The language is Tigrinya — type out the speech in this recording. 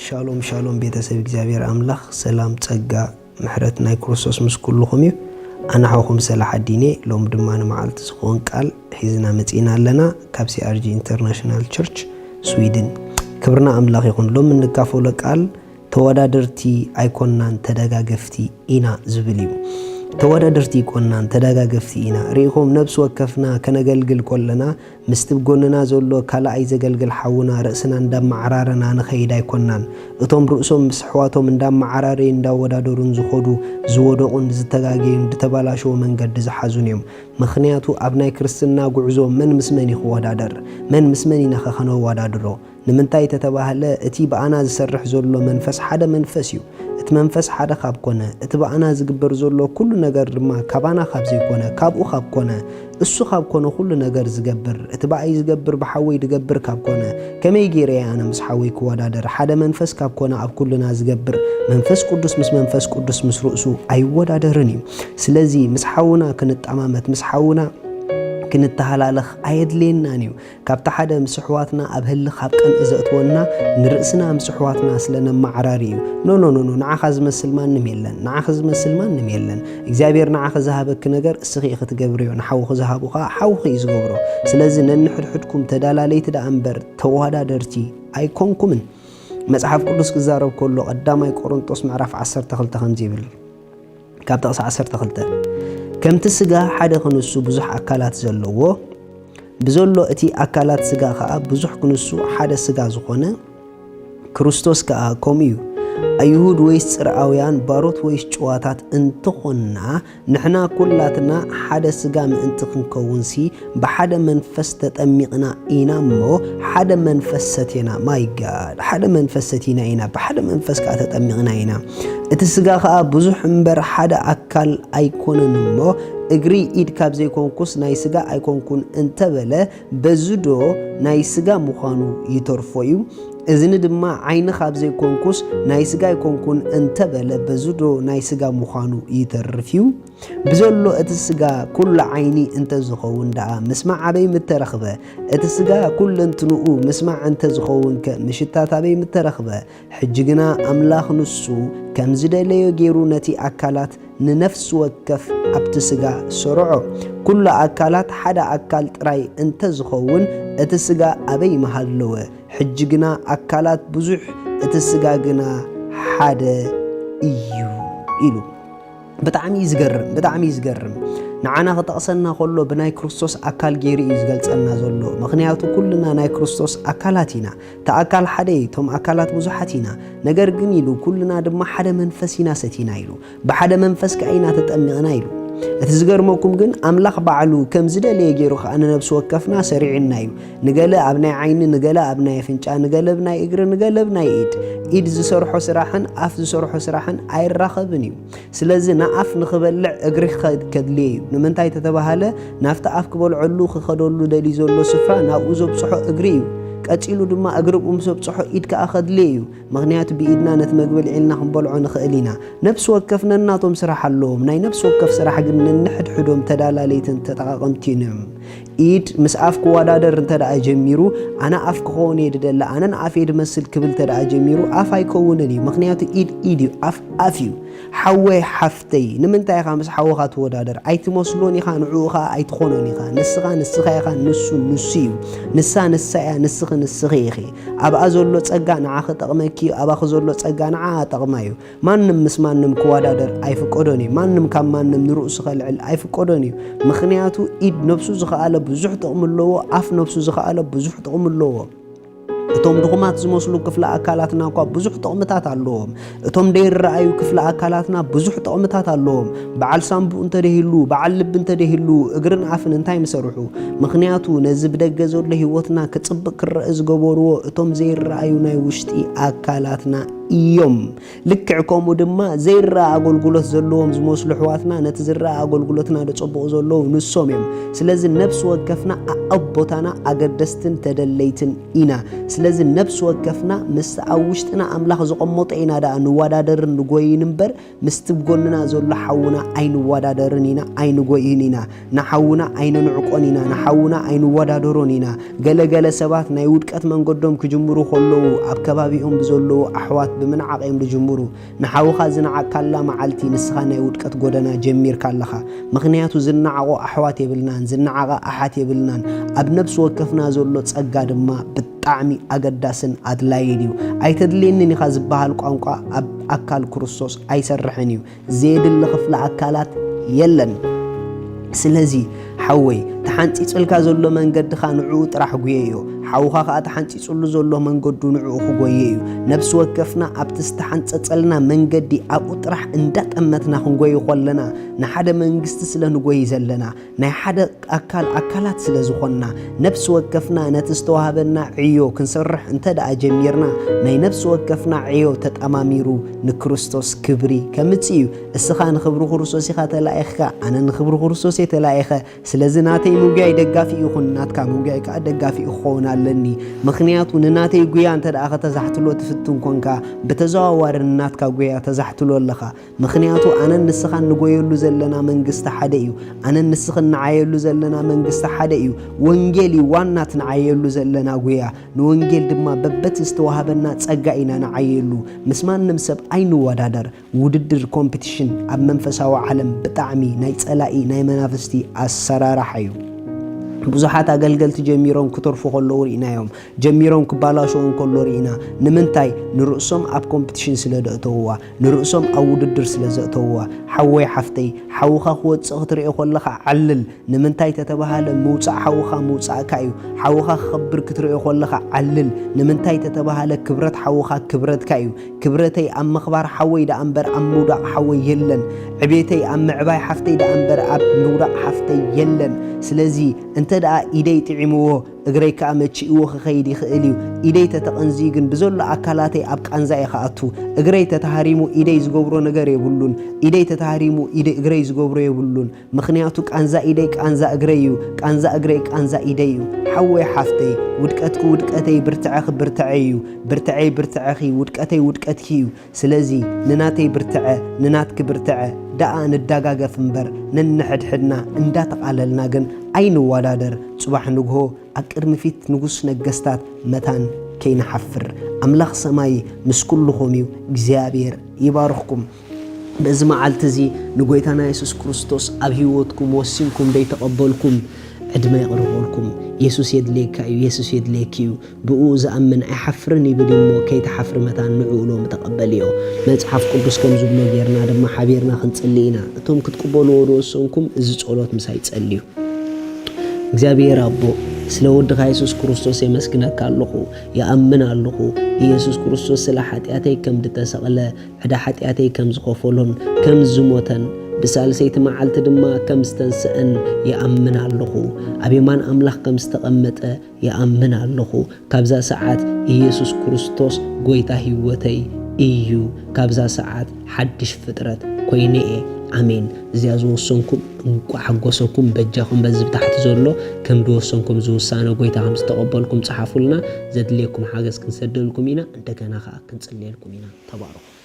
ሻሎም ሻሎም ቤተሰብ እግዚኣብሔር ኣምላኽ ሰላም ጸጋ ምሕረት ናይ ክርስቶስ ምስ ኩልኹም እዩ። ኣነ ሓውኹም ሰላሕ ኣዲኔ ሎም ድማ ንመዓልቲ ዝኾን ቃል ሒዝና መጺእና ኣለና ካብ CRG International Church Sweden። ክብርና ኣምላኽ ይኹን። ሎም እንካፈሎ ቃል ተወዳደርቲ ኣይኮናን ተደጋገፍቲ ኢና ዝብል እዩ። ተወዳደርቲ ኣይኮናን ተደጋገፍቲ ኢና። ርኢኹም ነብሲ ወከፍና ከነገልግል ኮለና ምስቲ ብጎንና ዘሎ ካልኣይ ዘገልግል ሓውና ርእስና እንዳመዓራረና ንኸይድ ኣይኮናን። እቶም ርእሶም ምስ ኣሕዋቶም እንዳመዓራረዩ እንዳወዳደሩን ዝኸዱ ዝወደቑን ዝተጋገዩን ዝተባላሸወ መንገዲ ዝሓዙን እዮም። ምኽንያቱ ኣብ ናይ ክርስትና ጉዕዞ መን ምስ መን እዩ ክወዳደር? መን ምስ መን ኢና ኸ ኸነወዳድሮ? ንምንታይ ተተባህለ እቲ ብኣና ዝሰርሕ ዘሎ መንፈስ ሓደ መንፈስ እዩ። እቲ መንፈስ ሓደ ካብ ኮነ እቲ ብኣና ዝግበር ዘሎ ኩሉ ነገር ድማ ካባና ካብ ዘይኮነ ካብኡ ካብ ኮነ እሱ ካብ ኮነ ኩሉ ነገር ዝገብር እቲ ብኣይ ዝገብር ብሓወይ ድገብር ካብ ኮነ ከመይ ገይረ እየ ኣነ ምስ ሓወይ ክወዳደር? ሓደ መንፈስ ካብ ኮነ ኣብ ኩልና ዝገብር መንፈስ ቅዱስ ምስ መንፈስ ቅዱስ ምስ ርእሱ ኣይወዳደርን እዩ። ስለዚ ምስ ሓውና ክንጠማመት ምስ ሓውና ክንተሃላለኽ ኣየድልየናን እዩ። ካብቲ ሓደ ምስ ኣሕዋትና ኣብ ህልኽ ኣብ ቀንኢ ዘእትወና ንርእስና ምስ ኣሕዋትና ስለ ነመዓራሪ እዩ። ኖ ኖ ኖ ኖ ንዓኻ ዝመስል ማንም የለን፣ ንዓኺ ዝመስል ማንም የለን። እግዚኣብሔር ንዓኺ ዝሃበኪ ነገር እስኺ ኢኺ ትገብርዮ፣ ንሓውኺ ዝሃቦ ኸዓ ሓውኺ እዩ ዝገብሮ። ስለዚ ነንሕድሕድኩም ተዳላለይቲ ደኣ እምበር ተወዳደርቲ ኣይኮንኩምን። መጽሓፍ ቅዱስ ክዛረብ ከሎ ቀዳማይ ቆሮንጦስ ምዕራፍ ዓሰርተ ክልተ ከምዚ ይብል። ካብ ጥቕሲ ዓሰርተ ክልተ ከምቲ ስጋ ሓደ ክንሱ ብዙሕ ኣካላት ዘለዎ ብዘሎ እቲ ኣካላት ስጋ ኸዓ ብዙሕ ክንሱ ሓደ ስጋ ዝኾነ ክርስቶስ ከኣ ከምኡ እዩ። ኣይሁድ ወይስ ጽርኣውያን ባሮት ወይስ ጭዋታት እንተኾንና ንሕና ኩላትና ሓደ ስጋ ምእንቲ ክንከውንሲ ብሓደ መንፈስ ተጠሚቕና ኢና እሞ ሓደ መንፈስ ሰቴና ማይ ጋድ ሓደ መንፈስ ሰቲና ኢና ብሓደ መንፈስ ከዓ ተጠሚቕና ኢና። እቲ ስጋ ከዓ ብዙሕ እምበር ሓደ ኣካል ኣይኮነን እሞ እግሪ ኢድ ካብ ዘይኮንኩስ ናይ ስጋ ኣይኮንኩን እንተበለ በዚ ዶ ናይ ስጋ ምዃኑ ይተርፎ እዩ? እዝኒ ድማ ዓይኒ ካብ ዘይኮንኩስ ናይ ስጋ ኣይኮንኩን እንተበለ በዚ ዶ ናይ ስጋ ምዃኑ ይተርፍ እዩ? ብዘሎ እቲ ስጋ ኩሉ ዓይኒ እንተዝኸውን ደኣ ምስማዕ ኣበይ ምተረኽበ? እቲ ስጋ ኩለንትንኡ ምስማዕ እንተዝኸውንከ ምሽታት ኣበይ ምተረኽበ? ሕጂ ግና ኣምላኽ ንሱ ከም ዝደለዮ ገይሩ ነቲ ኣካላት ንነፍሲ ወከፍ ኣብቲ ስጋ ሰርዖ። ኩሉ ኣካላት ሓደ ኣካል ጥራይ እንተዝኸውን እቲ ስጋ ኣበይ ምሃለወ? ሕጂ ግና ኣካላት ብዙሕ እቲ ስጋ ግና ሓደ እዩ ኢሉ። ብጣዕሚ እዩ ዝገርም ብጣዕሚ እዩ ዝገርም። ንዓና ክጠቕሰና ከሎ ብናይ ክርስቶስ ኣካል ገይሩ እዩ ዝገልጸና ዘሎ። ምኽንያቱ ኩልና ናይ ክርስቶስ ኣካላት ኢና። እቲ ኣካል ሓደ እዩ፣ እቶም ኣካላት ብዙሓት ኢና። ነገር ግን ኢሉ ኩልና ድማ ሓደ መንፈስ ኢና ሰቲና ኢሉ። ብሓደ መንፈስ ከኣ ኢና ተጠሚቕና ኢሉ። እቲ ዝገርመኩም ግን ኣምላኽ ባዕሉ ከም ዝደለየ ገይሩ ከኣ ንነብሲ ወከፍና ሰሪዑና እዩ። ንገለ ኣብ ናይ ዓይኒ፣ ንገለ ኣብ ናይ ኣፍንጫ፣ ንገለ ኣብ ናይ እግሪ፣ ንገለ ኣብ ናይ ኢድ። ኢድ ዝሰርሖ ስራሕን ኣፍ ዝሰርሖ ስራሕን ኣይራኸብን እዩ። ስለዚ ንኣፍ ንኽበልዕ እግሪ ከድልየ እዩ። ንምንታይ ተተባሃለ ናብቲ ኣፍ ክበልዐሉ ክኸደሉ ደልዩ ዘሎ ስፍራ ናብኡ ዘብፅሖ እግሪ እዩ። ቀፂሉ ድማ እግሪ ብኡ ምስ ኣብፅሖ ኢድ ከኣ ከድልየ እዩ። ምኽንያቱ ብኢድና ነቲ መግቢ ኣልዒልና ክንበልዖ ንኽእል ኢና። ነፍሲ ወከፍ ነናቶም ስራሕ ኣለዎም። ናይ ነፍሲ ወከፍ ስራሕ ግን ነንሕድሕዶም ተዳላለይትን ተጠቓቐምቲን እዮም። ኢድ ምስ ኣፍ ክወዳደር እንተ ደኣ ጀሚሩ ኣነ ኣፍ ክኸውን እየ ድደሊ ኣነ ንኣፍ እየ ድመስል ክብል እንተ ደኣ ጀሚሩ ኣፍ ኣይከውንን እዩ። ምኽንያቱ ኢድ ኢድ እዩ፣ ኣፍ ኣፍ እዩ። ሓወይ ሓፍተይ ንምንታይ ኢኻ ምስ ሓውኻ ትወዳደር? ኣይትመስሎን ኢኻ፣ ንዕኡ ኸኣ ኣይትኾኖን ኢኻ። ንስኻ ንስኻ ኢኻ፣ ንሱ ንሱ እዩ። ንሳ ንሳ እያ፣ ንስኺ ንስኺ ኢኺ። ኣብኣ ዘሎ ጸጋ ንዓኺ ጠቕመኪ እዩ፣ ኣባኺ ዘሎ ጸጋ ንዓኣ ጠቕማ እዩ። ማንም ምስ ማንም ክወዳደር ኣይፍቀዶን እዩ። ማንም ካብ ማንም ንርእሱ ከልዕል ኣይፍቀዶን እዩ። ምኽንያቱ ኢድ ነብሱ ዝኸኣለ ብዙሕ ጥቕሚ ኣለዎ፣ ኣፍ ነብሱ ዝኸኣለ ብዙሕ ጥቕሚ ኣለዎ። እቶም ድኹማት ዝመስሉ ክፍለ ኣካላትና እኳ ብዙሕ ጥቕምታት ኣለዎም። እቶም ደይረኣዩ ክፍለ ኣካላትና ብዙሕ ጥቕምታት ኣለዎም። በዓል ሳንቡእ እንተደይህሉ፣ በዓል ልቢ እንተደይህሉ፣ እግርን ኣፍን እንታይ ምሰርሑ? ምኽንያቱ ነዚ ብደገ ዘሎ ህይወትና ክጽብቕ ክረአ ዝገበርዎ እቶም ዘይረኣዩ ናይ ውሽጢ ኣካላትና እዮም። ልክዕ ከምኡ ድማ ዘይረኣ ኣገልግሎት ዘለዎም ዝመስሉ ኣሕዋትና ነቲ ዝረኣ ኣገልግሎትና ደጸብቑ ዘለዉ ንሶም እዮም። ስለዚ ነፍሲ ወከፍና ኣኣብ ቦታና ኣገደስትን ተደለይትን ኢና። ስለዚ ነፍሲ ወከፍና ምስ ኣብ ውሽጥና ኣምላኽ ዘቐመጦ ኢና ደኣ ንወዳደርን ንጎይን እምበር ምስቲ ብጎንና ዘሎ ሓውና ኣይንወዳደርን ኢና፣ ኣይንጎይን ኢና። ንሓውና ኣይንንዕቆን ኢና፣ ንሓውና ኣይንወዳደሮን ኢና። ገለ ገለ ሰባት ናይ ውድቀት መንገዶም ክጅምሩ ከለዉ ኣብ ከባቢኦም ብዘለዉ ኣሕዋት ብምንዓቕ እዮም ዝጅምሩ። ንሓውኻ ዝነዓቕካላ መዓልቲ ንስኻ ናይ ውድቀት ጎደና ጀሚርካ ኣለኻ። ምኽንያቱ ዝነዓቖ ኣሕዋት የብልናን፣ ዝነዓቐ ኣሓት የብልናን። ኣብ ነፍሲ ወከፍና ዘሎ ጸጋ ድማ ብጣዕሚ ኣገዳስን ኣድላይን እዩ። ኣይተድልየንን ኢኻ ዝበሃል ቋንቋ ኣብ ኣካል ክርስቶስ ኣይሰርሕን እዩ። ዘየድሊ ክፍለ ኣካላት የለን። ስለዚ ሓወይ፣ ተሓንጺጹልካ ዘሎ መንገድኻ ንዕኡ ጥራሕ ጉየዮ። ሓውኻ ኸኣ ተሓንጺጹሉ ዘሎ መንገዱ ንዕኡ ክጎየ እዩ። ነፍሲ ወከፍና ኣብቲ ዝተሓንጸጸልና መንገዲ ኣብኡ ጥራሕ እንዳጠመትና ክንጎይ ከለና፣ ንሓደ መንግስቲ ስለ ንጎይ ዘለና፣ ናይ ሓደ ኣካል ኣካላት ስለ ዝኾንና፣ ነፍሲ ወከፍና ነቲ ዝተዋህበና ዕዮ ክንሰርሕ እንተ ደኣ ጀሚርና፣ ናይ ነፍሲ ወከፍና ዕዮ ተጠማሚሩ ንክርስቶስ ክብሪ ከምጽእ እዩ። እስኻ ንኽብሪ ክርስቶስ ኢኻ ተላኢኽካ፣ ኣነ ንኽብሪ ክርስቶስ እየ ተላኢኸ። ስለዚ ናተይ ምጉያይ ደጋፊ ይኹን፣ ናትካ ምጉያይ ከኣ ደጋፊ ክኸውን ኣለኒ። ምኽንያቱ ንናተይ ጉያ እንተ ደኣ ከተዛሕትሎ ትፍትን ኮንካ፣ ብተዘዋዋሪ ንናትካ ጉያ ተዛሕትሎ ኣለኻ። ምኽንያቱ ኣነን ንስኻን ንጎየሉ ዘለና መንግስቲ ሓደ እዩ። ኣነን ንስኽን ንዓየሉ ዘለና መንግስቲ ሓደ እዩ። ወንጌል እዩ ዋና እቲ ንዓየሉ ዘለና ጉያ። ንወንጌል ድማ በበቲ ዝተዋህበና ጸጋ ኢና ንዓየሉ። ምስ ማንም ሰብ ኣይንወዳደር። ውድድር፣ ኮምፒቲሽን፣ ኣብ መንፈሳዊ ዓለም ብጣዕሚ ናይ ጸላኢ፣ ናይ መናፍስቲ ኣሰራርሓ እዩ። ብዙሓት ኣገልገልቲ ጀሚሮም ክተርፉ ከለዉ ርኢናዮም። ጀሚሮም ክባላሸዉ እንከሎ ርኢና። ንምንታይ? ንርእሶም ኣብ ኮምፒቲሽን ስለ ዘእተውዋ፣ ንርእሶም ኣብ ውድድር ስለ ዘእተውዋ። ሓወይ ሓፍተይ፣ ሓውኻ ክወጽእ ክትርእዮ ከለኻ ዓልል። ንምንታይ ተተባሃለ ምውጻእ ሓውኻ ምውጻእካ እዩ። ሓውኻ ክኸብር ክትርእዮ ከለኻ ዓልል። ንምንታይ ተተባሃለ ክብረት ሓውኻ ክብረትካ እዩ። ክብረተይ ኣብ ምኽባር ሓወይ ደኣ እምበር ኣብ ምውዳቕ ሓወይ የለን። ዕቤተይ ኣብ ምዕባይ ሓፍተይ ደኣ እምበር ኣብ ምውዳቕ ሓፍተይ የለን። ስለዚ እንተ ደኣ ኢደይ ጥዒምዎ እግረይ ከኣ መቺእዎ ክኸይድ ይኽእል እዩ። ኢደይ ተተቐንዝዩ ግን ብዘሎ ኣካላተይ ኣብ ቃንዛ እየ ክኣቱ። እግረይ ተተሃሪሙ ኢደይ ዝገብሮ ነገር የብሉን። ኢደይ ተተሃሪሙ ኢደ-፣ እግረይ ዝገብሮ የብሉን። ምኽንያቱ ቃንዛ ኢደይ ቃንዛ እግረይ እዩ። ቃንዛ እግረይ ቃንዛ ኢደይ እዩ። ሓወይ ሓፍተይ፣ ውድቀትኪ ውድቀተይ፣ ብርትዐኺ ብርትዐይ እዩ። ብርትዐይ ብርትዐኺ፣ ውድቀተይ ውድቀትኪ እዩ። ስለዚ ንናተይ ብርትዐ፣ ንናትኪ ብርትዐ ደኣ ንደጋገፍ እምበር ነንሕድሕድና እንዳተቓለልና ግን ኣይንወዳደር። ጽባሕ ንግሆ ኣብ ቅድሚ ፊት ንጉስ ነገስታት መታን ከይንሓፍር። ኣምላኽ ሰማይ ምስ ኩልኹም እዩ። እግዚኣብሔር ይባርኽኩም። በዚ መዓልቲ እዚ ንጎይታና የሱስ ክርስቶስ ኣብ ህይወትኩም ወሲንኩም ደይተቐበልኩም ዕድመ የቕርበልኩም። የሱስ የድልየካ እዩ። የሱስ የድልየኪ እዩ። ብእኡ ዝኣምን ኣይሓፍርን ይብል እዩ እሞ፣ ከይትሓፍሪ መታን ንዕኡ ሎሚ ተቐበልዮ። መጽሓፍ ቅዱስ ከም ዝብሎ ጌርና ድማ ሓቢርና ክንጽሊ ኢና። እቶም ክትቅበልዎ ዝወሰንኩም እዚ ጸሎት ምሳይ ጸልዩ። እግዚኣብሔር ኣቦ፣ ስለ ወድኻ የሱስ ክርስቶስ የመስግነካ ኣለኹ። ይኣምን ኣለኹ፣ ኢየሱስ ክርስቶስ ስለ ሓጢኣተይ ከም ዝተሰቕለ፣ ዕዳ ሓጢኣተይ ከም ዝኸፈሎን ከም ዝሞተን፣ ብሳልሰይቲ መዓልቲ ድማ ከም ዝተንስአን ይኣምን ኣለኹ። ኣብ የማን ኣምላኽ ከም ዝተቐመጠ ይኣምን ኣለኹ። ካብዛ ሰዓት ኢየሱስ ክርስቶስ ጐይታ ህይወተይ እዩ። ካብዛ ሰዓት ሓድሽ ፍጥረት ኮይነ እየ። ኣሜን። እዚኣ ዝወሰንኩም እንቋዕ ሓጎሰኩም። በጃኹም በዚ ብታሕቲ ዘሎ ከም ዝወሰንኩም፣ እዚ ውሳነ ጐይታ ከም ዝተቐበልኩም ጸሓፉልና። ዘድልየኩም ሓገዝ ክንሰደልኩም ኢና። እንደገና ኸኣ ክንጽልየልኩም ኢና። ተባረኹ።